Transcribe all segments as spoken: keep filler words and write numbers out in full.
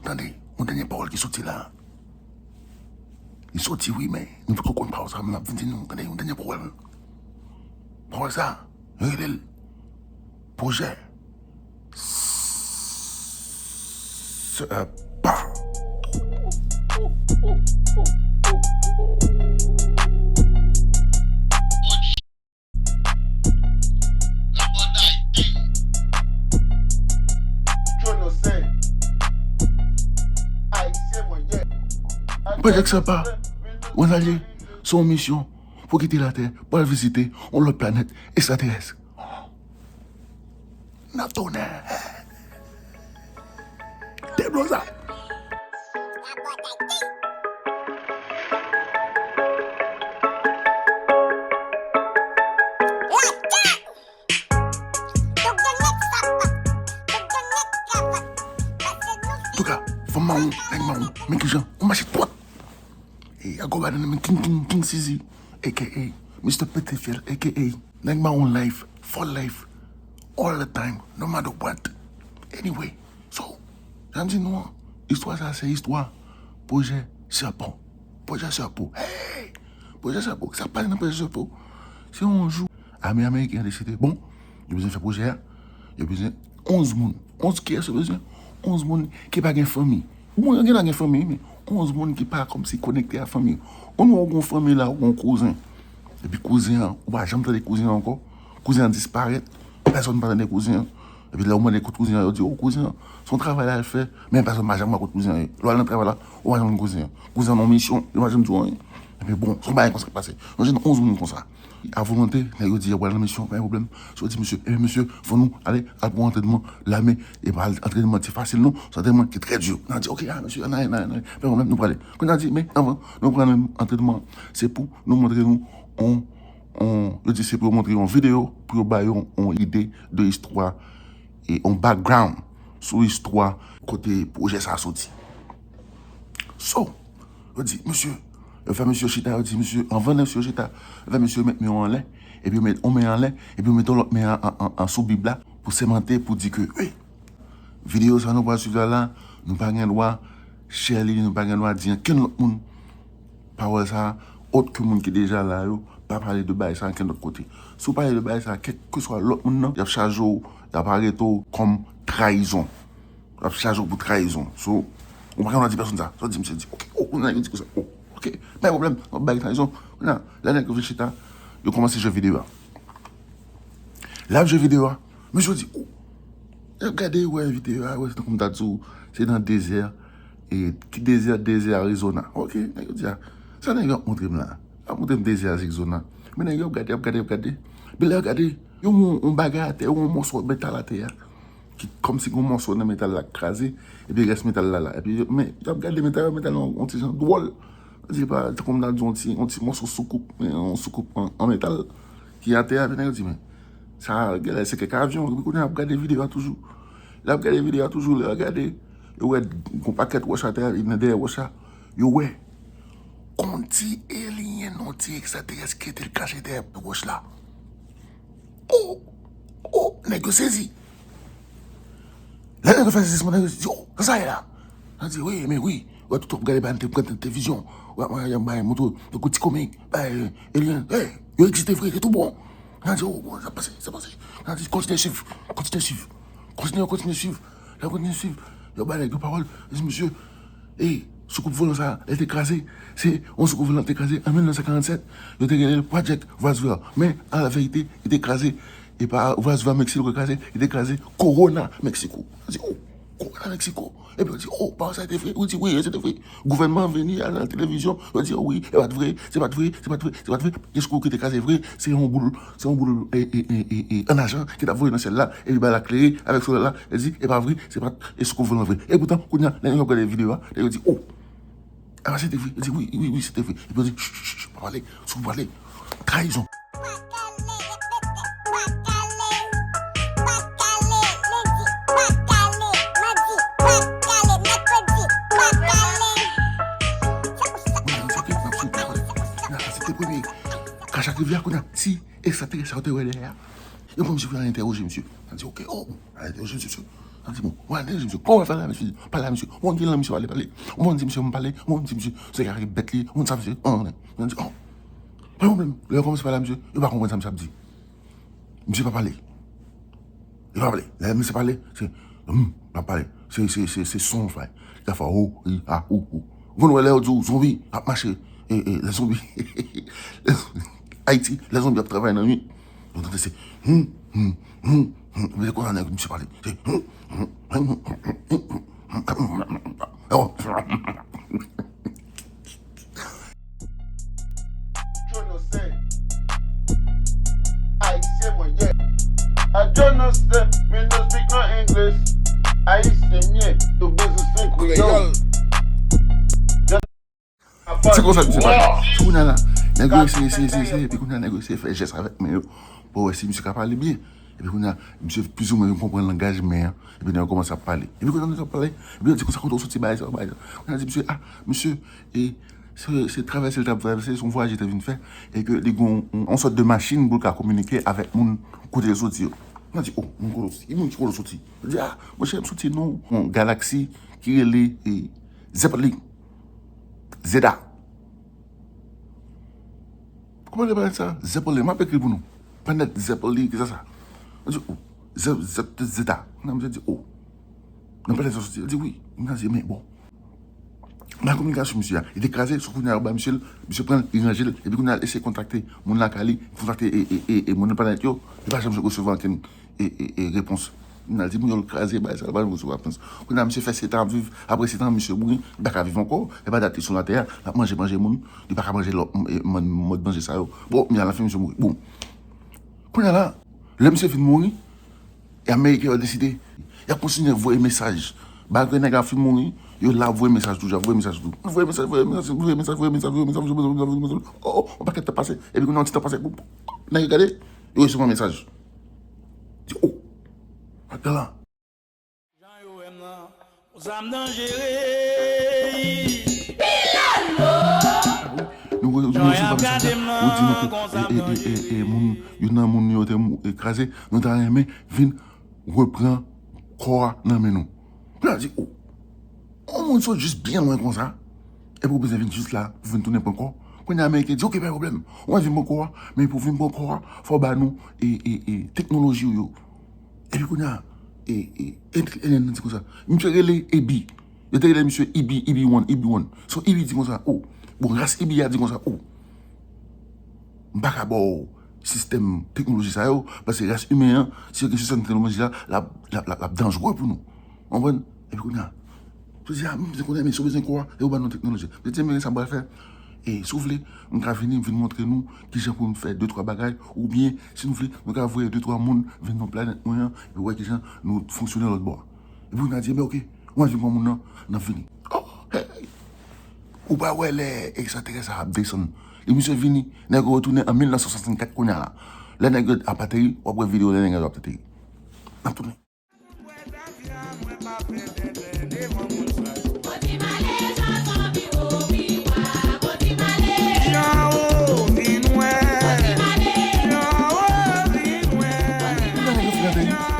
Tande, yon dènye pawòl ki soti la. Li soti, wi, men nou poko konn pawòl sa, men m ap vin di nou, tande, yon dènye pawòl. Pawòl sa, yo rele l pwojè Sèpa. Pwojè Sèpa, Rosalye, se yon misyon pou kite Latè, pou al vizite yon lòt planèt ekstraterès. Nan tonè. Debloza. Antouka, fanm mawon, nèg mawon, men kijan ou mache twòt. E a gwo banan men King King King Sizi, A K A Mister Petefyèl, A K A nèg mawon life, for life, all the time, no matter what. Anyway, so, jan m di nou an, istwa sa se istwa pwojè Sèpo. Pwojè Sèpo. Hey! Pwojè Sèpo. Sa k pase nan pwojè Sèpo? Se yon jou, ame ameriken an deside, bon, yo bezwen fè pwojè a, yo bezwen onz moun. Onz kiyès yo bezwen? Onz moun ki pa gen fanmi. Bon, yo gentan gen fanmi, men onz moun ki pa kòmsi konekte a fanmi. Ou wè ou gen yon fanmi la, ou gen yon kouzen. Epi kouzen an, ou pa janm tande kouzen an ankò. Kouzen an disparèt. Pèsonn pa tande kouzen an. Epi lè ou mande kote kouzen an, yo di, o, kouzen an, se yon travay l al fè, men pèsonn pa janm wè kote kouzen an ye. Lè w al nan travay la, ou pa janm wè kouzen an. Kouzen an nan yon misyon, yo pa janm di w anyen. Epi bon, se yon bagay konsa k pase. Yon jèn onz moun konsa. A volonte, nèg yo di, yo pral nan misyon, pa gen pwoblèm. Si yo di, mesye, ebyen, mesye, fò nou ale, al pran antrenman lame, e pa antrenman ti fasil, non. Se antrenman ki trè di. Nan di, oke, a, mesye, ann ale, ann ale, ann ale. Pa gen pwoblèm, nou prale. Kounye a di, men, anvan nou pran antrenman, se pou nou montre nou, on, on, yo di, se pou yo montre yon videyo, pou yo ba yo yon ide de istwa, e yon background sou istwa kote pwojè sa a soti. So, yo di, mesye, yo fè mesye chita, yo di, mesye, anvan mesye chita, yo fè mesye met men yo anlè, epi yo met yon men anlè, epi yo met yon lòt men an, an, an, an sou Bib la, pou sèmante, pou di ke, wi, videyo sa nou pral swiv la, la, nou pa gen dwa share li, nou pa gen dwa di ankenn lòt moun pawòl sa a, òt ke moun ki deja la yo, pa pale de bagay sa a ankenn lòt kote. Si w pale de bagay sa a, kèlkeswa lòt moun nan, y ap chaje w, y ap arete w kòm trayizon. Y ap chaje w pou trayizon. So, ou pa gen dwa di pèsonn sa. Sa w di, misye di, oke, o, kounye a yo di konsa, o, oke, pa gen pwoblèm, m ap bay trayizon. Kounye a, lè nèg yo vin chita, yo kòmanse jwe videyo a. Lè y ap jwe videyo a, mesye di, o, y ap gade, wè videyo a, wè, se tankou m ta di w, se nan dezè, e ki dezè, dezè Arizona. Oke, nèg yo di, a, sa nèg yo ap montre m la? Y ap montre m dezè Arizona. Men nèg yo ap gade, ap gade, ap gade. Men lè y ap gade, yo wè yon, yon bagay atè, yo wè yon mòso metal atè a. Ki kòmsi gen yon mòso nan metal la k kraze, epi rès metal la la. Epi, men, y ap gade metal la, metal la yon, yon ti jan dwòl. Di pa, tankou m ta di yon ti, yon ti mòso soukoup, yon soukoup an, an metal ki atè a, epi nèg yo di, men, sa, genlè se kèk avyon, epi kounye a y ap gade videyo a toujou. Lè y ap gade videyo a toujou, lè y ap gade, yo wè yon pakèt wòch atè a, epi nan dèyè wòch la, yo wè, kon ti alien, yon ti ekstraterès ki te kache dèyè wòch la. O! O! Nèg yo sezi. Lè nèg yo fè sezisman, nèg yo di, o, sa sa ye la? Yo di, wi, men wi, wè tout w ap gade bagay nan te-, nan televizyon, wè, wè, y ap bay montre, tankou ti komik, bay, e, alien, hey, yo egziste vre, se tou bon. Yo di, o, bon, sa pase, sa pase. Yo di, kontinye swiv, kontinye swiv, kontinye, kontinye swiv, yo kontinye swiv, yo bay nèg yo pawòl, yo di, mesye, e, soukoup volan sa, lè te kraze, se yon soukoup volan te kraze an mil nèf san karannsèt, yo te rele l Project Vwazvè. Men, an la verite, li te kraze, e pa Vwazvè Meksiko te kraze, li te kraze Corona Meksiko. Yo di, o, Corona Meksiko. Epi yo di, o, pawòl sa te vre? Yo di, wi, se te vre. Gouvènman an vini al nan televizyon, yo di, o, wi, e pa t vre, se pa t vre, se pa t vre, se pa t vre. Gen soukoup ki te kraze vre, se yon boul, se yon boul, e, e, an ajan ki t ap vole nan syèl la, epi bagay la klere avèk solèy la, yo di, e pa vre, se pa t, e soukoup volan vre. E poutan, kounye a, lè nèg yo ap gade videyo a, nèg yo di, o, a, se te vre. Yo di, wi, wi, wi, se te vre. Epi yo di, ch, ch, ch, pa pale, si w pale, trayizon. Kounye a, se te premye kach ak rivyè a, kounye a, si ekstraterès sa yo te wè dèyè a, yo pran misye pou al entèwoje misye. Yo di, oke, o, al entèwoje misye, misye. Di, bon, w al dirije misye. Kòman w al pale a misye? Pale a misye. Ou konn ki lang misye pale, pale. Ou konn di misye m pale. Ou konn di misye se kare bèt li. Ou konn sa misye an. Ou konn di, oh, pa gen pwoblèm. Lè yo kòmanse pale a misye, yo pa konprann sa misye ap di. Misye pa pale. Li pa pale. Lè misye pale, se, hmm, l ap pale. Se, se, se, se son l fè. Li ka fè o, i, a, ou, ou. Ou konn wè lè yo di w zonbi ap mache, e, e, lè zonbi, Ayiti, lè zonbi ap travay nan nuit. Ou tande se, hmm, hmm, hmm, hmm. Epi se konsa nèg misye pale. Se, hmm, hmm, hmm, hmm, hmm, hmm, hmm, hmm. Oh. Jono se Ayisyen mwen ye. A Jono se, mi no speak no English. Ayisyen m ye, tou bezwen se kreyòl. Se konsa misye pale. Se kounye a la, nèg yo eseye, eseye, eseye, eseye, epi kounye a nèg yo eseye fè jès avèk men yo pou wè si misye ka pale byen. Epi kounye a, misye plizoumwen vin konprann langaj men an. Epi nèg yo kòmanse ap pale. Epi kounye a nèg yo ap pale. Epi yo di konsa, kote w soti bagay sa, bagay sa. Kounye a di misye, ah, misye, e, se, se travèse l t ap travèse, se yon vwayaj li te vin fè, e ke li gen yon, yon sòt de machin pou l ka kominike avèk moun kote l soti yo. Mwen di, oh, moun kote w soti, moun ki kote w soti. Yo di, ah, monchè, m soti nan yon galaksi ki rele, e, Zeppelin. Zeda. Kòman li planèt sa? Zeppelin, m ap ekri pou nou. Planèt Zeppelin, ki sa sa? Mwen di, oh, Ze-, Ze-, Zeda. Nan, mwen di, oh. Nan planèt sa soti, li di wi. Mwen di, men bon. Nan kominikasyon misye a, li te kraze, sou kounye a yo ba misye l, misye pran l, li ranje l, epi kounye a l eseye kontakte moun lakay li, kontakte e, e, e, e moun nan planèt yo, li pa janm resevwa ankenn e, e, e, repons. Kounye a l di moun yo l kraze bagay sa, li pa janm resevwa repons. Kounye a misye fè sèt an ap viv, apre sèt an misye mouri, li pa ka viv ankò, e pa dat li sou latè a, l ap manje, manje moun, li pa ka manje lòt, e, mòd, mòd manje sa yo. Bon, kounye a lafen misye mouri. Bon. Kounye a la, lè misye fin mouri, e Ameriken yo deside, y ap kontinye voye mesaj. Malgre nèg la fin mouri, yo la ap voye mesaj toujou, ap voye mesaj toujou. Voye mesaj, voye mesaj, voye mesaj, voye mesaj, voye mesaj, voye mesaj, voye mesaj. Oh, oh, yon pakèt tan pase. Epi kounye a yon ti tan pase, boum, nèg yo gade, yo resevwa mesaj. Di, oh, ak la. Jan yo wè m nan, yon zam danjere. Nou, nou, nou resevwa mesaj la, yo di nou ke, e, e, e, e, e, moun, youn nan moun yo te mou-, e, kraze, nou ta renmen vin repran kò a nan men nou. Kounye a di, oh, yon moun sot jis byen lwen konsa, epi w bezwen vin jis la pou vin tounen pran kò. Kounye a Ameriken di, oke, pa gen pwoblèm, ou vin pran kò a, men pou w vin pran kò a, fò w ba nou, e, e, e, teknoloji w yo. Epi kounye a, e, e, e, e, e, di konsa, misye rele Ebi. Yo te rele misye Ibi, Ibi One, Ibi One. So, Ibi di konsa, oh, bon, ras Ibi a di konsa, oh, m pa ka ba w sistèm teknoloji sa yo, paske ras imen an, si yo gen sistèm teknoloji la, l ap, l ap, l ap, l ap danjere pou nou. Ou konprann? Epi kounye a, yo di, ah, m bezwen konnen, men si w bezwen kò a, e ou ban nou teknoloji. Yo di, men sa m pral fè. E si w vle, m ka vini, m vin montre nou kijan pou n fè de twa bagay, oubyen, si nou vle, mwen ka voye de twa moun vin nan planèt mwen an, epi wè kijan nou fonksyone lòt bò a. Epi kounye a di, ebyen, oke, ou anvi pran moun nan, n ap vini. Oh, hey! Ou pa wè lè ekstraterès sa ap desann. Lè misye vini, nèg yo retounen an mil nèf san swasannkat kounye a la. Lè nèg yo ap ateri, w ap wè videyo lè nèg yo ap ateri. N ap tounen.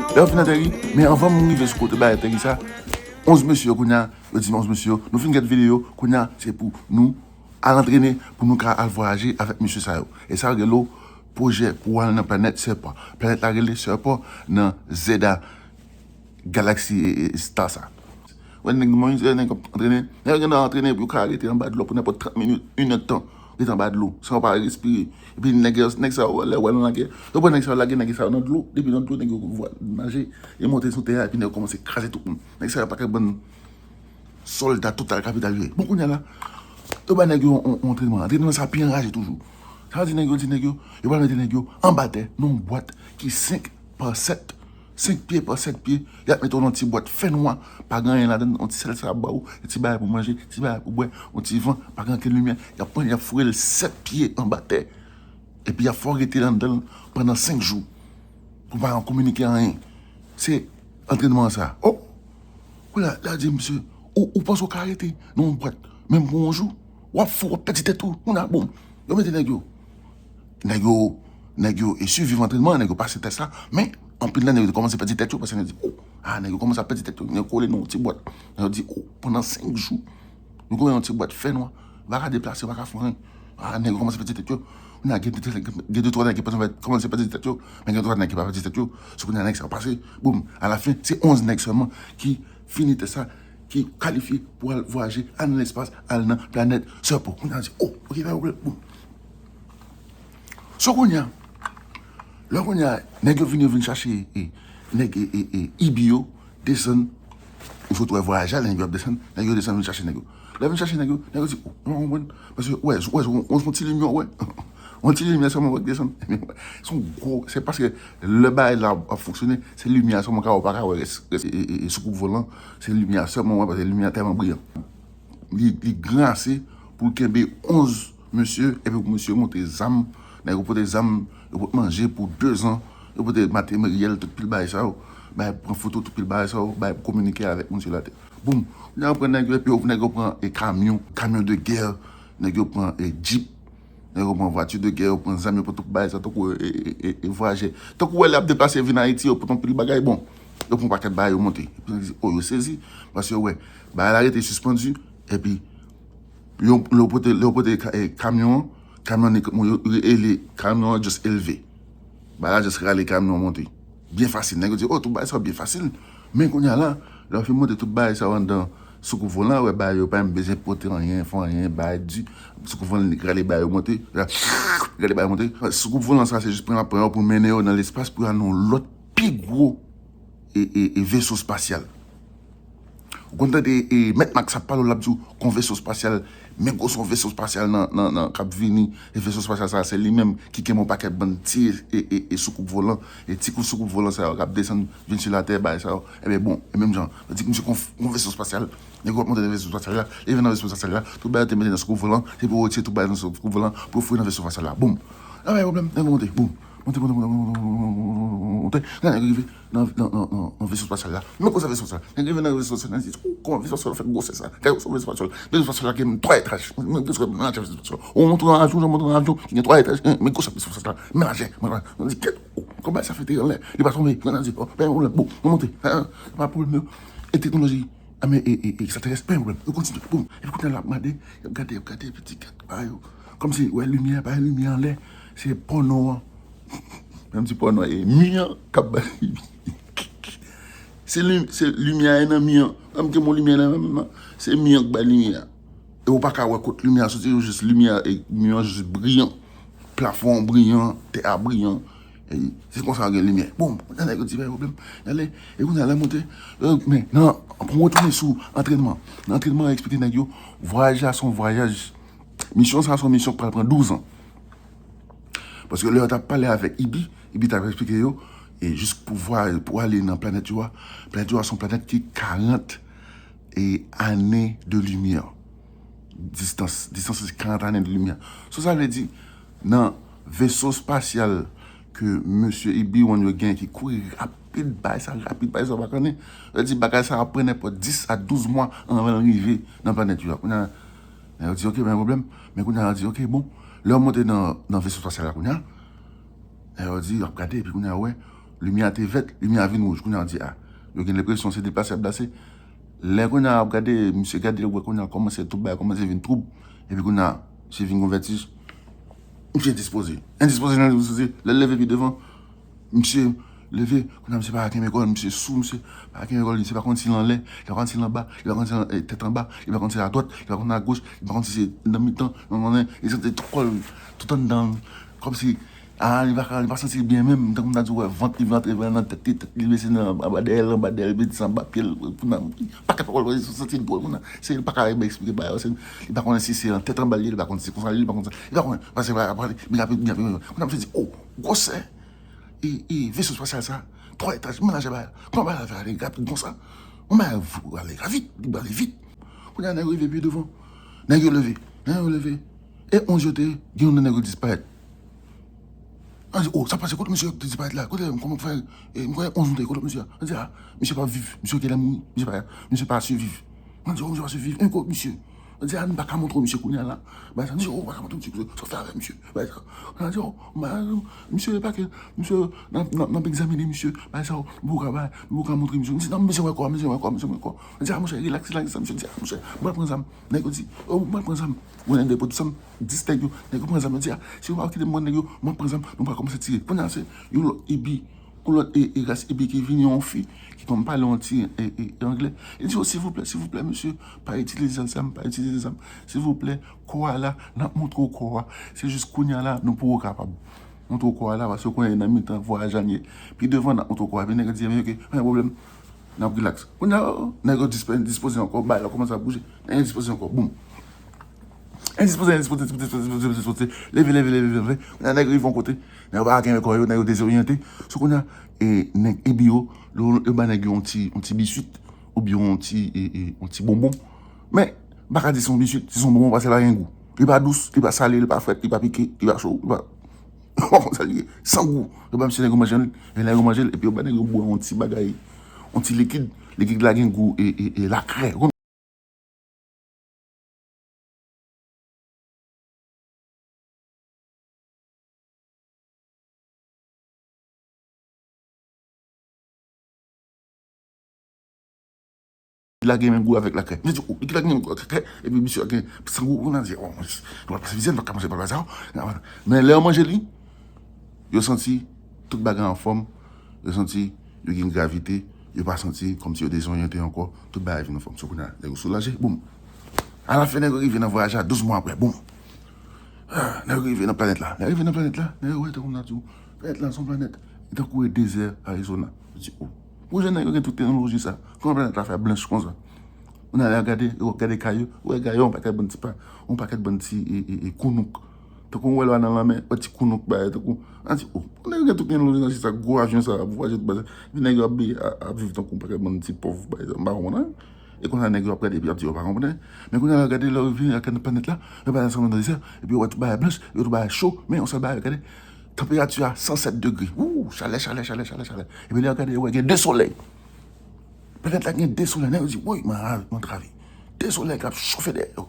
Lè yo fin ateri, men anvan m rive sou kote bay ateri sa, onz mesye yo kounye a, yo di m onz mesye yo, nou fin gade videyo, kounye a, se pou nou al antrene, pou nou ka al vwayaje avèk mesye sa yo. E sa yo rele w pwojè pou w al nan planèt Sèpan. Planèt la rele Sèpan nan Zeda galaksi e, e, star sa. Wè nèg nan mizè, nèg ap antrene. Nèg yo gentan antrene pou yo ka rete anba dlo pou nenpòt trant minit, inèdtan. Rete anba dlo, san yo pa respire. Epi nèg yo, nèg sa yo, lè yo al nan lagè, yo pran nèg sa yo lage nèg sa yo nan dlo. Depi nan dlo, nèg yo vwa-, naje, e monte sou tè a, epi nèg yo kòmanse kraze tout moun. Nèg sa yo pa ka bann sòlda total kapitalize. Bon, kounye a la, yo ba nèg yo yon, yon, yon antrenman. Antrenman sa pi anraje toujou. Sa vle di nèg yo di nèg yo, yo pral mete nèg yo anba tè, nan yon bwat ki senk pa sèt, senk pye pa sèt pye. Y ap mete w nan ti bwat fènwa, pa gen anyen ladan l, yon ti sèl sa y ap ba w, yon ti bagay pou manje, ti bagay pou bwè, yon ti van, pa gen ankenn limyè. Y ap pran, y ap foure l sèt pye anba tè. Epi y ap fè w rete anndan l pandan senk jou. Pou w pa kominike anyen. Se antrènman sa. Oh! Kounye a, lè a di misye, ou, ou panse w ka rete nan yon bwat, menm pou yon jou? W ap fou, w ap pèdi tèt ou. Kounye a, bon, yo mete nèg yo. Nèg yo, nèg yo e swiviv antrènman an, nèg yo pase tès la, men anpil nan nèg yo te kòmanse pèdi tèt yo, paske nèg yo di, oh, Ah, nèg yo kòmanse ap pèdi tèt yo. Nèg yo kole nan yon ti bwat. Nèg yo di, oh, pandan senk jou, nou kole nan yon ti bwat fè nwa. Yo pa ka deplase, yo pa ka fè anyen. Ah, nèg yo kòmanse pèdi tèt yo. Kounye a, gen de, gen de twa nèg ki panse kòmanse pèdi tèt yo. Men gen de twa nèg ki pa pèdi tèt yo. Se kounye a nèg sa yo pase. Boum, alafen, se onz nèg sèlman ki fini tès sa, ki kalifye pou al vwayaje, al nan lespas, al nan planèt Sèpo. Kounye a di, oh, ok, pa pwoblèm. Boum. So kounye a, lè kounye a, nèg yo vin, yo vin chache, e, nèg, e, e, e, Ibi yo, desann, ou sot wè vwayaj la, nèg yo ap desann, nèg yo desann vin chache nèg yo. Lè vin chache nèg yo, nèg yo di, oh, nou pa konprann. Paske, wè, wè, wè, wè, yon ti limyè, wè. Yon ti limyè sèlman wè k desann. Se yon gwo, se paske lè bagay la ap fonksyone, se limyè sèlman ka wè, ou pa ka wè rès, rès, e, e, e, soukoup volan, se limyè sèlman wè, paske limyè tèlman briyan. Li, li gran ase pou l kenbe onz mesye, epi pou mesye monte zam, nèg yo pote zam, yo pot manje pou de zan, yo pote materyèl, tout pil bagay sa yo, bay pran foto, tout pil bagay sa yo, bay pou kominike avèk moun sou latè. Boum, nèg yo pran nèg yo, epi yo, nèg yo pran e kamyon, kamyon de gè, nèg yo pran e djip, nèg yo pran vwati de gè, yo pran zam, yo pran tout bagay sa, tankou e, e, e, e vwayajè. Tankou wè lè ap deplase vin Ayiti, yo pran pil bagay, bon, yo pran pakèt bagay, yo monte. Epi yo di, oh, yo sezi, paske yo wè, bagay la rete sispandi, epi yo, lè yo pote, lè yo pote ka- e, kamyon an, kamyon an, yo rele kamyon an just elve. Bagay la just rale kamyon an monte. Byen fasil. Nèg yo di, oh, tout bagay sa yo byen fasil. Men kounye a la, lè yo fin monte tout bagay sa yo anndan soukoup volan, wè bagay yo pa menm bezwen pote anyen, fè anyen, bagay di, soukoup volan li rale bagay yo monte, rale bagay yo monte. Soukoup volan sa, se jis pran l ap pran yo pou mennen yo nan lespas pou y al nan yon lòt pi gwo e, e, e veso espasyal. Ou konn tande e, Mèt Max ap pale w, l ap di w kon veso espasyal, men gwo se yon veso espasyal nan, nan, nan, k ap vini. E veso espasyal sa, se li menm ki kenbe yon pakèt bann ti e, e, e soukoup volan. E ti kou soukoup volan sa yo k ap desann, vin sou latè, bagay sa yo. Ebyen, bon, e menm jan, yo di misye kon, kon veso espasyal. Nèg yo ap monte nan veso espasyal la, e vin nan veso espasyal la, tout bagay yo te mete nan soukoup volan, se pou yo retire tout bagay nan soukoup volan, pou yo foure nan veso espasyal la. Boum! Nan pa gen pwoblèm, nèg yo monte, boum! Monte, monte, monte, monte, monte, monte, monte, monte. Nan nèg yo rive nan, nan, nan, nan, nan veso espasyal la. Men konsa veso espasyal. Nèg yo rive nan veso espasyal la, di, oh, kòman veso espasyal fèt gwosè sa? Gade yon veso espasyal. Veso espasyal la gen twa etaj. Men veso espasyal, men monte nan avyon, jan monte nan avyon, ki gen twa etaj. Men konsa veso espasyal la. Men lajè, men lajè. Mwen di, kèt, oh, kòman sa fèt anlè? Li pa tonbe. Mwen di, oh, pa gen pwoblèm. Bon, nou monte. Pa gen pwoblèm yo. E teknoloji, a men, e, e, ekstraterès, pa gen pwoblèm. Yo kontinye. Boum. Epi kounye a l ap gade, y ap gade, y ap gade, epi di, kèt, pa yo. Kòmsi, wè limyè, pa limyè anlè. Se pòno an. Menm ti pòno e mi an k ap bay limyè. Se li, se limyè a nan mi an. Menm ke mon limyè nan menm nan. Se mi an k bay limyè a. E ou pa ka wè kot limyè a soti, yo jis limyè a, e mi an jis briyan. Plafon an briyan, tè a briyan. E se konsa gen limyè. Bon, kounye a nèg yo di pa gen pwoblèm. Y ale, e kounye a lè monte, e, men, nan, pou m retounen sou antrènman. Nan antrènman, eksplike nèg yo, vwayaj la se yon vwayaj, misyon sa se yon misyon k pral pran douz an. Paske lè yo t ap pale avèk Ibi, Ibi t ap eksplike yo, e jis pou vwa, pou ale nan planèt yo a, planèt yo a se yon planèt ki karant e ane de limyè. Distans, distans se karant ane de limyè. So sa vle di, nan veso espasyal ke mesye Ibi Wan yo gen ki kouri rapid, bay sa rapid, bay sa pa konnen. Yo di bagay sa ap pran nenpòt dis a douz mwa anvan l rive nan planèt yo a. Kounye a, yo di, ok, pa gen pwoblèm. Men kounye a, yo di, ok, bon. Lè yo monte nan, nan veso espasyal la kounye a, e yo di, y ap gade, epi kounye a, wè, limyè a te vèt, limyè a vin wouj. Kounye a, yo di, a, yo gen lenpresyon se deplase y ap deplase. Lè kounye a, y ap gade, misye gade, wè, kounye a, kòmanse, tout bagay kòmanse vin twoub. Epi kounye a, misye vin gon vètij. Misye endispoze. Endispoze, endispoze. Lè l leve pi devan, misye leve, kounye a, misye pa ka kenbe kò l, misye sou, misye pa ka kenbe kò l, misye pa konn si l anlè, li pa konn si l anba, li pa konn si l, eh, tèt anba, li pa konn si l adwat, li pa konn agoch, li pa konn si se nan mitan, nan, nan, nan, li santi tout kò l, tout anndan l, kòmsi, ah, li pa ka, li pa santi l byen menm, tankou m ta di w, wè, vant li rantre nan tèt li, tèt li bese nan anba dèyè l, anba dèyè l, bese anba pye l, kounye a, pakèt pawòl, li santi l dwòl, kounye a, se li pa ka eksplike bagay yo, se, li pa konnen si se nan tèt anba l ye, li pa konn si se konsa l ye, li pa konn sa, li pa konnen, paske bagay ap pale, byen rapid, byen rapid, kounye a, misye di, oh, gwosè! E, e, veso espasyal sa, twa etaj, men lajè bagay la. Kòman bagay la fè ale rapid konsa? Yon bagay vou ale vit, li ale vit. Kounye a, nèg yo rive pi devan. Nèg yo leve, nèg yo leve. E onz yo te ye, gen youn nan nèg yo disparèt. An di, oh, sa pase, kote mesye yo te disparèt la? Kote, kòman fè, e, m kwè onz nou te ye, kote mesye a? An di, ah, misye pa viv, misye genlè mouri, misye pa, misye pa siviv. An di, oh, misye pa siviv, e kote misye? Yo di, a, nou pa ka montre w misye kounye a la. Bagay sa, nou di, o, nou pa ka montre w misye, sa w fè avè misye. Bagay sa, nou di, o, misye, e pa ke, misye, n ap, n ap, n ap egzamine misye. Bagay sa, nou poko ka bay, nou poko ka montre misye. Nou di, non, m bezwen wè kò a, m bezwen wè kò a, m bezwen wè kò a. Yo di, a, monchè, rilaks, rilaks, sa, misye di, a, monchè, m pral pran zam. Nèg yo di, o, m pral pran zam. Mwen, nèg de pran dis nèg yo, nèg yo pran zam, yo di, a, si yo pa kite m pran nèg yo, mwen pran zam, nou pral kòmanse tire. Kounye a, se yon lòt ebi, yon lòt e, e ras ebi ki vini, yon fi, ki konn pale yon ti e, e, e anglè. Li di, o, silvouplè, silvouplè, mesye, pa itilize zam, pa itilize zam. Silvouplè, kò a la, n ap montre w kò a. Se jis kounye a la, nou poko kapab montre w kò a la, paske kounye a nan mitan vwayaj la n ye. Pi devan, n ap montre w kò a. Epi nèg yo di, ebyen, oke, pa gen pwoblèm. N ap rilaks. Kounye a, o, nèg yo disp-, dispoze ankò, bagay la kòmanse ap bouje. Nèg yo dispoze ankò, boum. Endispoze, endispoze, endispoze, endispoze, endispoze. Leve, leve, leve, leve. Kounye a nèg yo rive yon kote. Nèg yo pa ka kenbe kò yo, nèg yo dezoryante. So kounye a, e, nèg ebi yo, yo, yo ba nèg yo yon ti, yon ti biswit, oubyen yon ti, e, e, yon ti bonbon. Men, m pa ka di se yon biswit, si se yon bonbon, paske li pa gen gou. Li pa dous, li pa sale, li pa frèt, li pa pike, li pa cho, li pa, m pa konn sa li ye. San gou. Yo ba misye, nèg yo manje l, e nèg yo manje l, epi yo ba nèg yo bwè yon ti bagay, yon ti likid. Likid la gen gou e, e, e lakrè. Li lage men gou avèk lakrè. Misye di, o, li lage men gou avèk lakrè, epi misye gen san gou, kounye a di, o, mwen, nou pral pase mizè, nou pa ka manje bagay sa yo. Men lè yo manje li, yo santi tout bagay anfòm, yo santi yo gen gravite, yo pa santi kòmsi yo dezoryante ankò, tout bagay vin anfòm. So kounye a, nèg yo soulaje, boum. Alafen, nèg yo rive nan vwayaj la, douz mwa apre, boum. Ah, nèg yo rive nan planèt la. Nèg yo rive nan planèt la, nèg yo wè tankou m ta di w, planèt la se yon planèt, li tankou e dezè Arizona. Yo di, o. Pou jan nèg yo gen tout teknoloji sa, kòman planèt la fè blanch konsa? Ou nan lè gade, yo gade kay yo, ou wè kay yo, yon pakèt bann ti pa, yon pakèt bann ti, e, e, e, kounouk. Tankou w wè lè w nan lanmè, wè ti kounouk bagay, tankou, an di, o, pou nèg yo gen tout teknoloji nan sa, gwo avyon sa, ap vwayaje tout bagay, epi nèg yo ap, ap, ap viv tankou yon pakèt bann ti pòv, bagay, m pa konprann anyen. E konsa nèg yo ap gade, epi y ap di yo pa konprann anyen. Men kounye a, lè w gade, lè w vini ak planèt la, yo pa ansanm nan dezè, epi yo wè tout bagay blanch, yo tout bagay cho, men yon sèl bagay, gade, tanperati a san sèt degre. Wou, chalè, chalè, chalè, chalè, chalè. Epi lè w gade, yo wè gen de solèy. Planèt la gen de solèy. Nèg yo di, woy, mwen antrave. De solèy k ap chofe dèyè yo.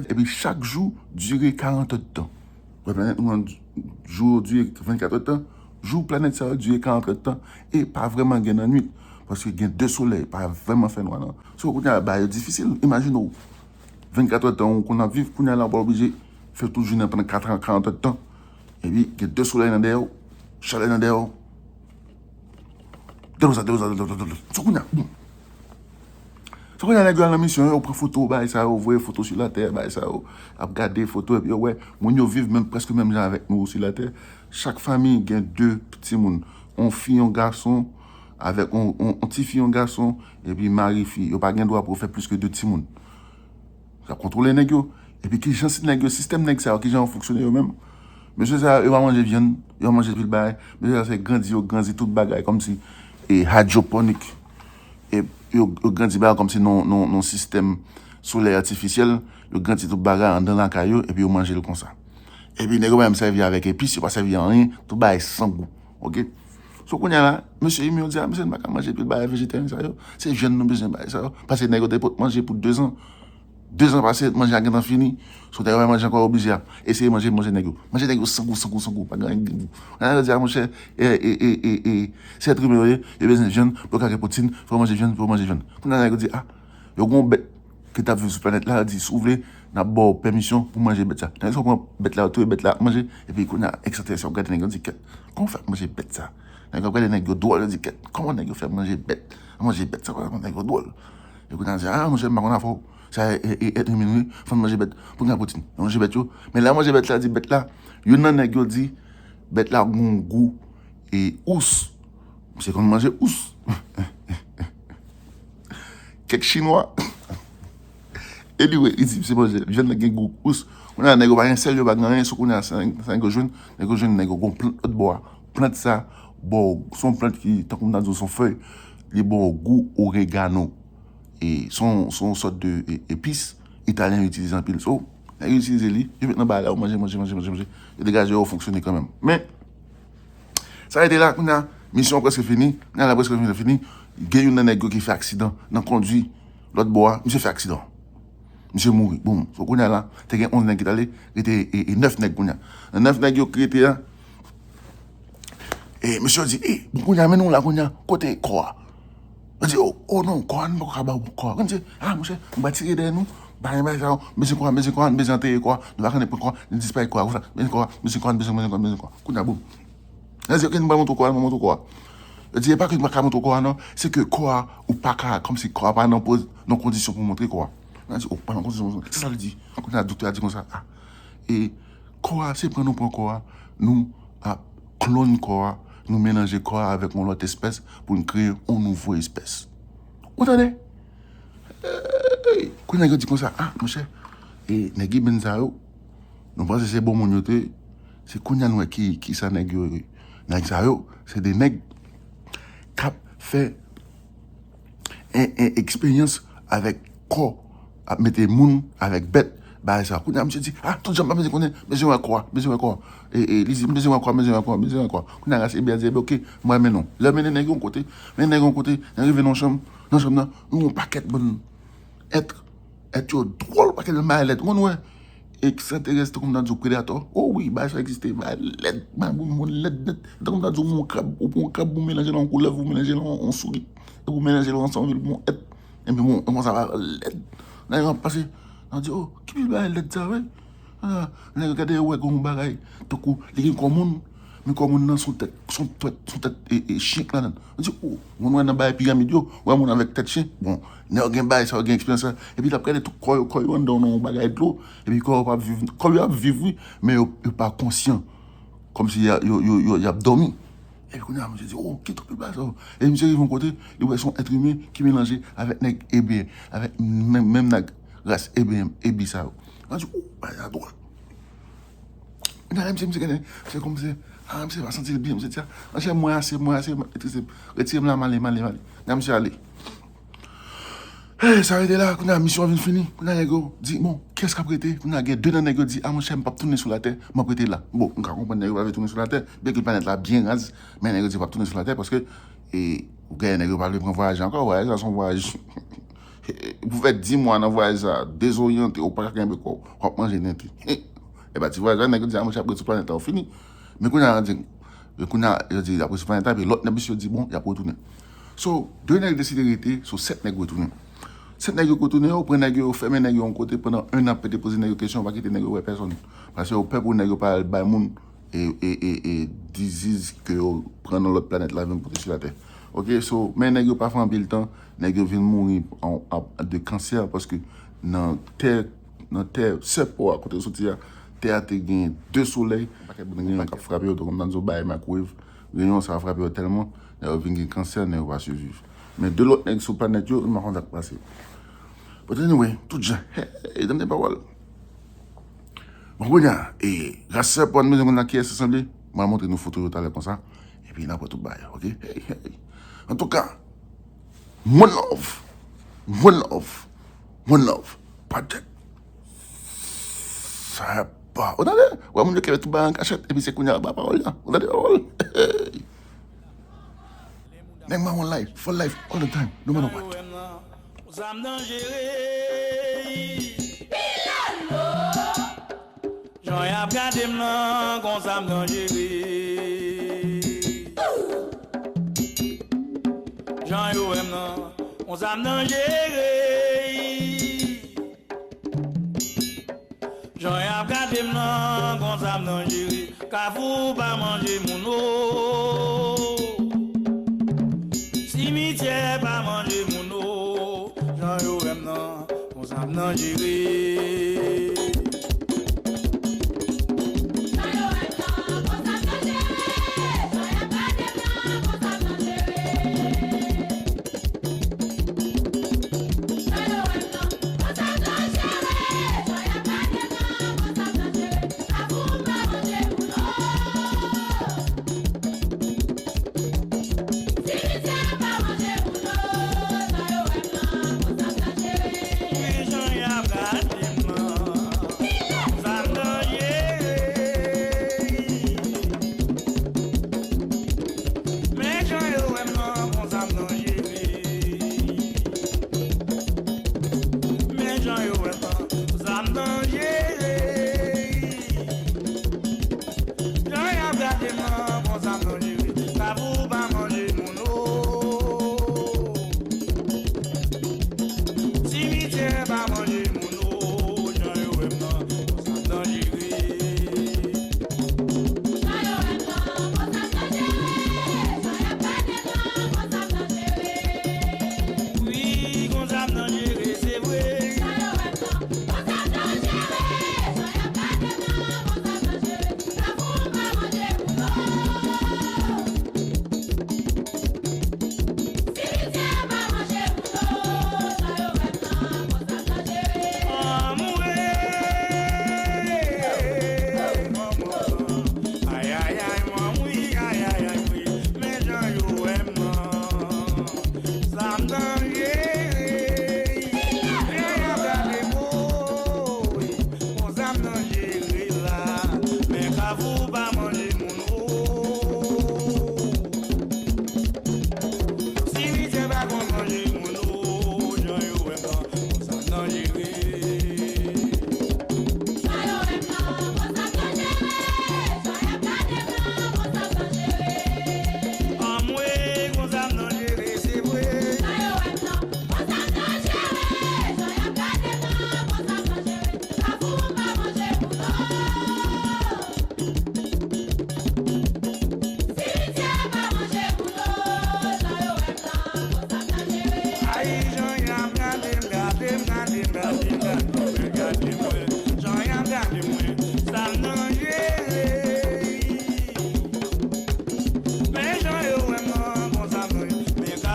Epi chak jou dire karant èdtan. Wè, planèt nou an, jou yo dire vennkat èdtan. Jou planèt sa yo dire karant èdtan. E pa vrèman gen nan nwit. Paske gen de solèy. Pa vrèman fè nwa, non. So, kounye a, bagay yo difisil. Imajine w, vennkat èdtan ou konn ap viv, kounye a la, ou pral oblije fè tout jounen pandan kat an, karant èdtan. Epi, gen de solèy nan dèyè w, chalè nan dèyè w. Dèyè w sa, dèyè w sa, dèyè w sa, dèyè w sa. So, kounye a, boum. So, kounye a, nèg yo al nan misyon, yo pran foto, bagay sa yo, voye foto sou latè, bagay sa yo, ap gade foto, epi yo wè, moun yo viv menm, prèske menm jan avèk nou sou latè. Chak fanmi gen de timoun, yon fi, yon gason, avèk yon, yon, yon ti fi, yon gason, epi mari fi. Yo pa gen dwa pou yo fè plis ke de timoun. Yo ap kontwole nèg yo. Epi ki jan si nèg yo, sistèm nèg sa yo, ki jan yo fonksyone yo menm? Mesye sa yo, yo pa manje vyann, yo pa manje pil bagay. Mesye sa yo, se grandi, yo grandi tout bagay, kòmsi, e, hydroponic. E yo, yo grandi bagay kòmsi nan, nan, nan sistèm solèy atifisyèl, yo grandi tout bagay anndan lakay yo, epi yo manje l konsa. Epi nèg yo pa menm sèvi avèk epis, yo pa sèvi anyen, tout bagay san gou. Oke? So, kounye a la, mesye Imi yo di, a, mesye, nou pa ka manje pil bagay vejetaryen sa yo. Se vyann nou bezwen bagay sa yo. Paske nèg yo te pot manje pou dezan. Dezan pase, manje a gentan fini. So, nèg yo pa manje ankò, yo oblije ap eseye manje, manje nèg yo. Manje nèg yo san gou, san gou, san gou. Pa gen anyen ki gen gou. Nèg yo di, a, monchè, e, e, e, e, e, se èt imen yo ye, yo bezwen vyann, pou yo ka gen pwoteyin, fò yo manje vyann, pou yo manje vyann. Kounye a, nèg yo di, a, yo gen yon bèt ki t ap viv sou planèt la, yo di, si w vle, n ap ba w pèmisyon pou manje bèt sa. Nèg yo pran bèt la, yo touye bèt la, ap manje, epi kounye a, ekstraterès yo ap gade nèg yo, yo di, kèt, kòman w fè ap manje bèt sa? Nèg yo ap gade nèg yo dwòl, yo di, kèt, kòman nèg yo fè manje bèt? Ap manje bèt sa, kòman nèg yo dwòl? E kounye a, di, a, monchè, m pa konn afè w. Sa, e, e, e, èt imen wi, fò n manje bèt pou n gen pwoteyin. Yo manje bèt yo. Men lè yo manje bèt la, di bèt la, youn nan nèg yo di, bèt la gen yon gou, e, ous. Misye konn manje ous. Kèk chinwa. Anyway, li di, misye manje, vyann nan gen gou ous. Kounye a, nèg yo pa gen sèl, yo pa gen anyen, so kounye a, sa, sa nèg yo jwenn, nèg yo jwenn, nèg yo gon plant lòt bò a. Plant sa, bon, se yon plant ki, tankou m ta di w, se yon fèy, li ba w gou oregano. E se yon, se yon sòt de, e, epis italyen yo itilize anpil. So, nèg yo itilize li, yo met nan bagay la, yo manje, manje, manje, manje, manje. Yo degaje yo, yo fonksyone kanmenm. Men, sa rete la, kounye a, misyon an prèske fini. Kounye a, la prèske fini, fini. Gen youn nan nèg yo ki fè aksidan nan kondwi lòt bò a. Misye fè aksidan. Misye mouri. Boum. So, kounye a la, te gen onz nèg ki t ale, rete e, e nèf nèg kounye a. Nan nèf nèg yo ki rete a, e mesye yo di, e, bon, kounye a, men nou la kounye a, kote kò a? Yo di, o, o non, kò a, nou poko ka ba w kò a. Kounye a, a, monchè, nou va tire dèyè nou, bagay, bagay sa yo, bezwen kò a, bezwen kò a, nou bezwen antere kò a, nou pa konnen pran kò a, nou disparèt kò a, konsa, bezwen kò a, bezwen kò a, bezwen, bezwen kò a, bezwen kò a. Kounye a, boum. Yo di, ok, nou pral montre w kò a, nou pral montre w kò a. Yo di, e pa ke nou pa ka montre w kò a, non, se ke kò a, ou pa ka, kòmsi kò a pa nan poz, nan kondisyon pou montre kò a. Yo di, o, pa nan kondisyon pou montre, se sa l di. Kounye a, doktè a di konsa, a, e kò a, se pran nou pran kò a, nou ap klone kò a, nou melanje kò a avèk yon lòt espès pou n kreye yon nouvo espès. Ou tande? Ey! Kounye a, yo di konsa, a, monchè, e nèg Ibèn sa yo, nou panse se bon moun yo te ye, se kounye a nou wè ki, ki sa nèg yo ye. Nèg sa yo, se de nèg k ap fè en, en eksperyans avèk kò, ap mete moun avèk bèt, bagay sa. Kounye a, misye di, a, tout jan m pa bezwen konnen, bezwen wè kò a, bezwen wè kò a. E, e, li di, m bezwen wè kò a, bezwen wè kò a, bezwen wè kò a. Kounye a, ras Ebè a di, ebyen, ok, mwen mennen w. Lè mennen nèg yo yon kote, mennen nèg yo yon kote, nèg rive nan yon chanm, nan chanm nan, nou yon pakèt bann èt, èt yo dwòl, pakèt bann bagay lèd. Ou konn wè, ekstraterès, tankou m ta di w, predatò. O wi, bagay sa egziste, bagay lèd, bagay pou moun lèd nèt. Tankou m ta di w, yon krab, ou pran yon krab, ou melanje l yon koulèv, ou melanje l yon, yon sourit, epi ou melanje l ansanm, epi l bon èt. Epi bon, yon sa va lèd. Nèg yo ap pase, nan di, o, ki bagay lèd sa, wi? A, nèg yo gade, yo wè gen yon bagay, tankou, li gen kò moun, men kò moun nan, se yon tèt, se yon tèt, se yon tèt, e, e, chen k ladan l. Yo di, o, moun wè nan bagay piramid yo, wè moun avèk tèt chen. Bon, nèg yo gen bagay sa yo, gen eksperyans sa. Epi l ap gade tout kò yo, kò yo anndan nan yon bagay dlo. Epi kò yo pa ap viv, kò yo ap viv, wi, men yo, yo pa konsyan. Kòmsi y a, yo, yo, yo, y ap dòmi. Epi kounye a, misye di, o, ki twòp bagay sa yo. Epi misye rive yon kote, li wè se yon èt imen ki melanje avèk nèg Ebè, avèk menm, menm nèg ras Ebè, Ebè sa yo. Mwen di, o, bagay sa dwòl. Kounye a, misye, misye gade, misye kòmanse, a, misye pa santi l byen, misye di, a, monchè, mwen ase, mwen ase, retire m la, m ale, m ale, m ale. Kounye a, misye ale. Hey, sa rete la, kounye a, misyon an vin fini. Kounye a, nèg yo di, bon, kiyès k ap rete? Kounye a, gen de nan nèg yo di, a, monchè, m p ap tounen sou latè, m ap rete la. Bon, m ka konprann nèg yo pa vle tounen sou latè, byenke planèt la byen raz, men nèg yo di yo p ap tounen sou latè paske, e, ou gen nèg yo pa vle pran vwayaj la ankò, vwayaj la se yon vwayaj. Pou fè dis mwa nan vwayaj sa, dezoryante, ou pa ka kenbe kò w, w ap manje nèt. E pa ti vwayaj la, nèg yo di, a, monchè, ap ret sou planèt la, ou fini. Men kounye a, yo di, men kounye a, yo di, ap ret sou planèt la, epi lòt nèg misye yo di, bon, y ap retounen. So, de nèg deside rete, so, sèt nèg retounen. Sèt nèg yo retounen, yo pran nèg yo, yo fèmen nèg yo yon kote pandan en an, ap depoze nèg yo kesyon, yo pa kite nèg yo wè pèsonn. Paske yo pè pou nèg yo pa al bay moun e, e, e, e diziz ke yo pran nan lòt planèt la vin pote sou latè. Ok, so, men nèg yo pa fè anpil tan, nèg yo vin mouri an, an, de kansè, paske nan tè, nan tè sèpo a, kote yo soti a, tè a te gen de solèy, yon pakèt moun reyon k ap frape yo, tankou m ta di w bay microwave, reyon sa a frape yo tèlman, nèg yo vin gen kansè, nèg yo pa siviv. Men de lòt nèg sou planèt yo, m pa konn sa k pase. But anyway, tout jan, hey, tande pawòl. Bon, kounye a, e, ras sèpo a, nou bezwen konn nan kiyès li sanble. Mwen montre nou foto yo talè konsa. Epi n ap wè tout bagay, ok? Hey, hey. Antouka, one love. One love. One love. Project. Sèpo. Ou tande? Wè moun yo kenbe tout bagay an kachèt. Epi se kounye a ba pawòl la. Ou tande pawòl? Hey. Nèg mawon life, for life, all the time, no matter what. Konsa m danjere. Jan y ap gade m nan, konsa m danjere. Jan yo wè m nan, konsa m danjere. Jan y ap gade m nan, konsa m danjere. Kafou pa manje moun o. Simityè pa manje moun o. Jan yo wè m nan, konsa m danjere.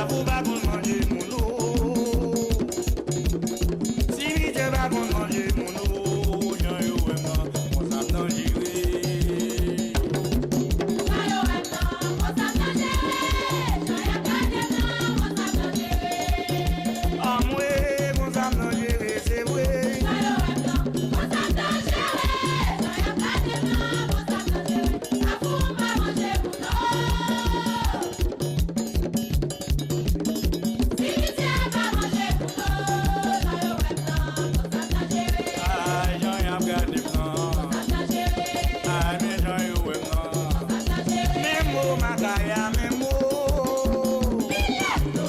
Ou pa konn manje moun, o. Simitye pa konn manje moun, o. Jan yo wè m nan, konsa m danjere. Jan yo wè m nan, konsa m danjere. Jan y ap gade m nan, konsa m danjere. Anmwe, konsa m danjere, se vre. Jan yo wè m nan, konsa m danjere. Jan y ap gade m nan, konsa m danjere. Kafou m pa manje moun, o. Simitye pa manje kouto, jan yo wè m nan, konsa m danjere. Ay, jan y ap gade m nan. Konsa m danjere. Ay, men jan yo wè m nan. Konsa m danjere. Men mo makaya, men mo. Pilato.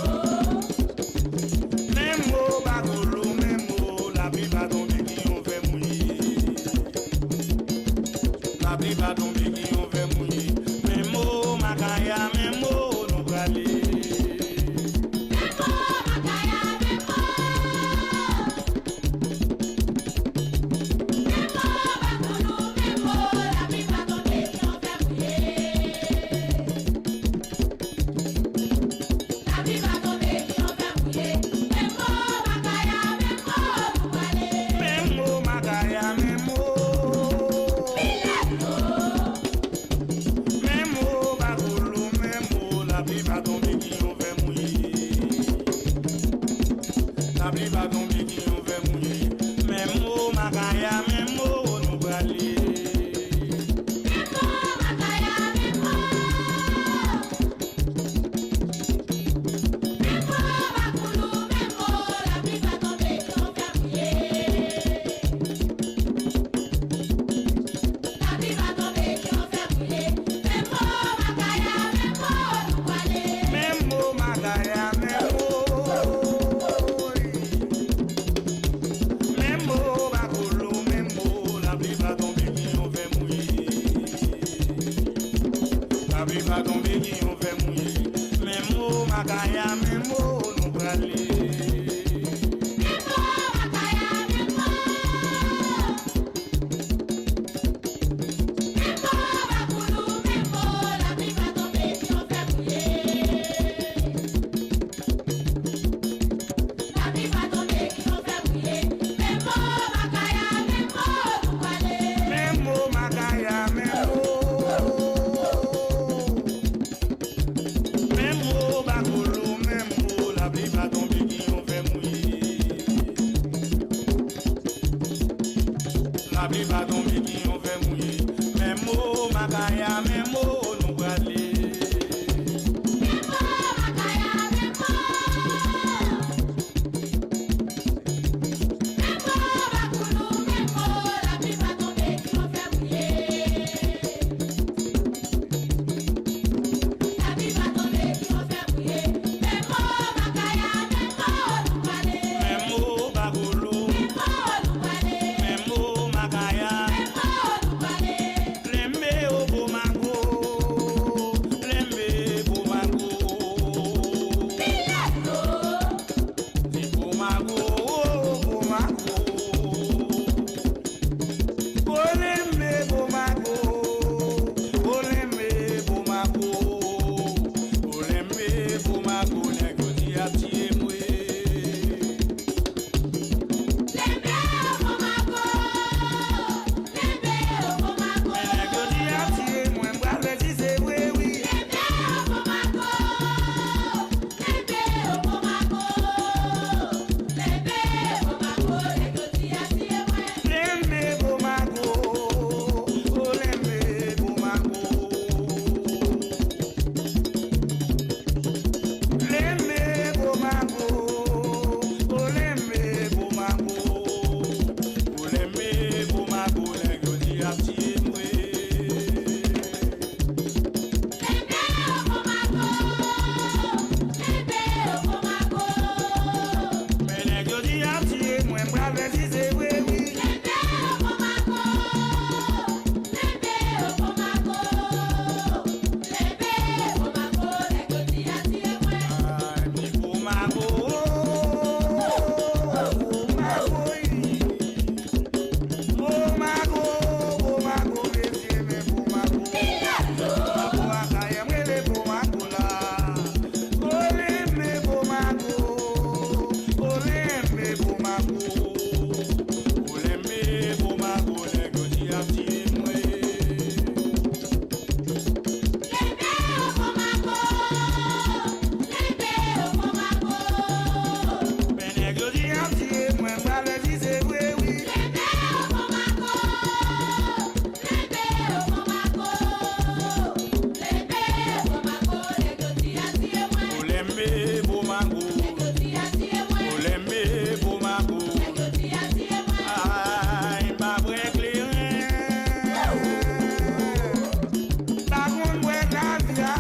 Men mo bakolo, men mo lapli pa tonbe ki yon fè mouye. Lapli pa tonbe ki yon fè mouye. Men mo makaya, men mo nou prale. Men mo makaya, men mo. Men mo bakoulou, men mo lapli pa tonbe ki yon fè mouye. Lapli pa tonbe ki yon fè mouye. Men mo makaya, men mo nou prale. Men mo makaya, men mo. Pilato. Men mo bakolo, men mo lapli pa tonbe ki yon fè mouye. Lapli pa tonbe ki yon fè mouye. Men mo makaya, men mo nou prale. Men mo makaya, men mo. Men mo bakoulou, men mo lapli pa tonbe ki yon fè mouye. Lapli pa tonbe ki yon fè mouye. Men mo makaya, men mo nou prale. Men mo makaya, men mo. Men mo bakolo, men mo lapli pa tonbe ki yon fè mouye. Lapli pa tonbe ki yon fè mouye. Men mo makaya, men mo nou prale. Men mo makaya, men mo. Men mo bakoulou, men mo lapli pa tonbe ki yon fè mouye. Lapli pa tonbe ki yon fè mouye. Men mo makaya, men mo nou prale. Men mo makaya, men mo. Men mo bakolo, men mo lapli pa tonbe ki yon fè mouye. Lapli pa tonbe ki yon fè mouye. Men mo makaya, men mo nou prale. Men mo makaya, men mo. Men mo bakoulou, men mo lapli pa tonbe ki yon fè mouye. Lapli pa tonbe ki yon fè mouye. Men mo makaya, men mo nou prale. Men mo bakolo. Men mo nou prale. Men mo makaya. Men mo nou prale. Lembe o Bomago. Lembe Bomago. Pilato. Di Bomago, o Bomago. Olembe Bomago, olembe Bomago, olembe Bomago, nèg yo di ap tiye mwen. Lembe Bomago, lembe Bomago. Men nèg yo di ap tiye mwen, m pral fè si se vre wi. Lembe Bomago. Lembe Bomago, lembe Bomago, nèg yo di ap tiye mwen. Lembe Bomago, o lembe Bomago. Lembe Bomago, o lembe Bomago. O lembe Bomago, nèg yo di ap tiye mwen. Lembe o Bomago, lembe o Bomago. Men nèg yo di ap tiye mwen, m pral fè si se vre wi. Lembe o Bomago, lembe o Bomago. Lembe Bomago, nèg yo di ap tiye mwen. Ay, mi Bomago, Bomago, wi. Bomago, Bomago, mesye, men Bomago. Pilato. Bomago, Akayè, m rele Bomago la. Olembe Bo mago. Olè m bo mago. Ay, m pa pran kleren. Pa konn bwè kavya.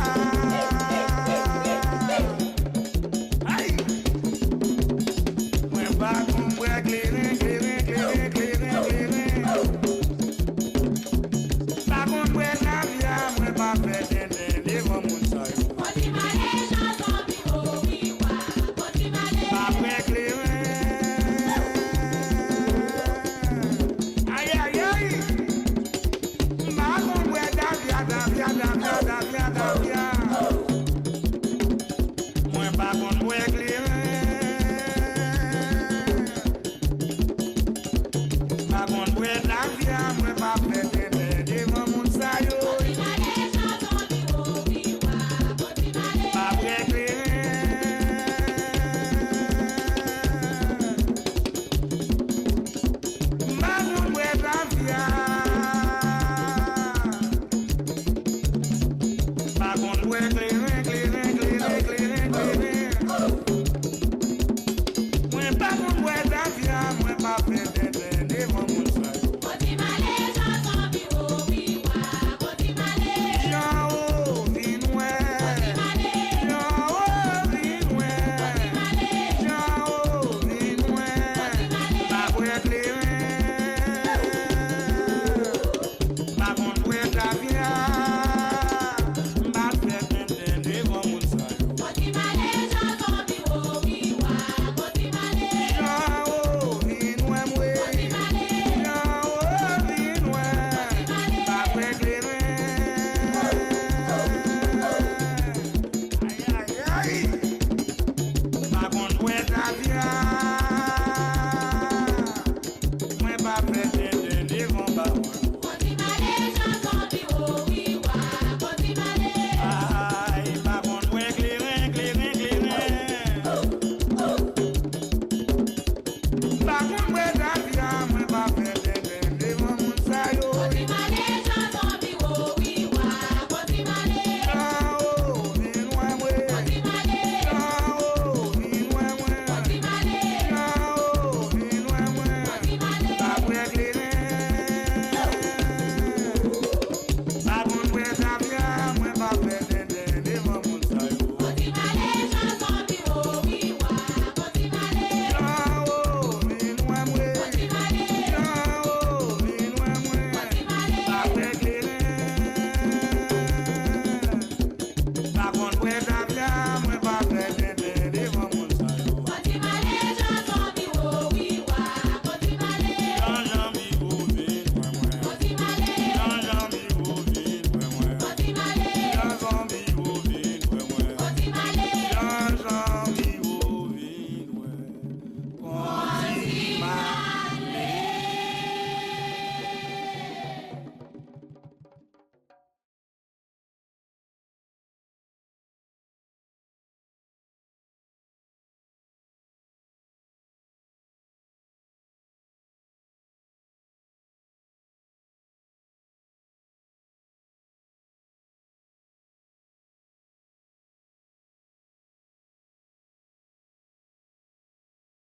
Ay! Mwen pa konn bwè kleren, kleren, kleren, kleren, kleren. Pa konn bwè kavya, mwen pa fè tenten devan moun sa yo. Pa pran kleren. Ayayay! M pa konn bwè tafya, tafya, tafya, tafya, tafya, tafya. Mwen pa konn bwè kleren. M pa konn bwè tafya, mwen pa fè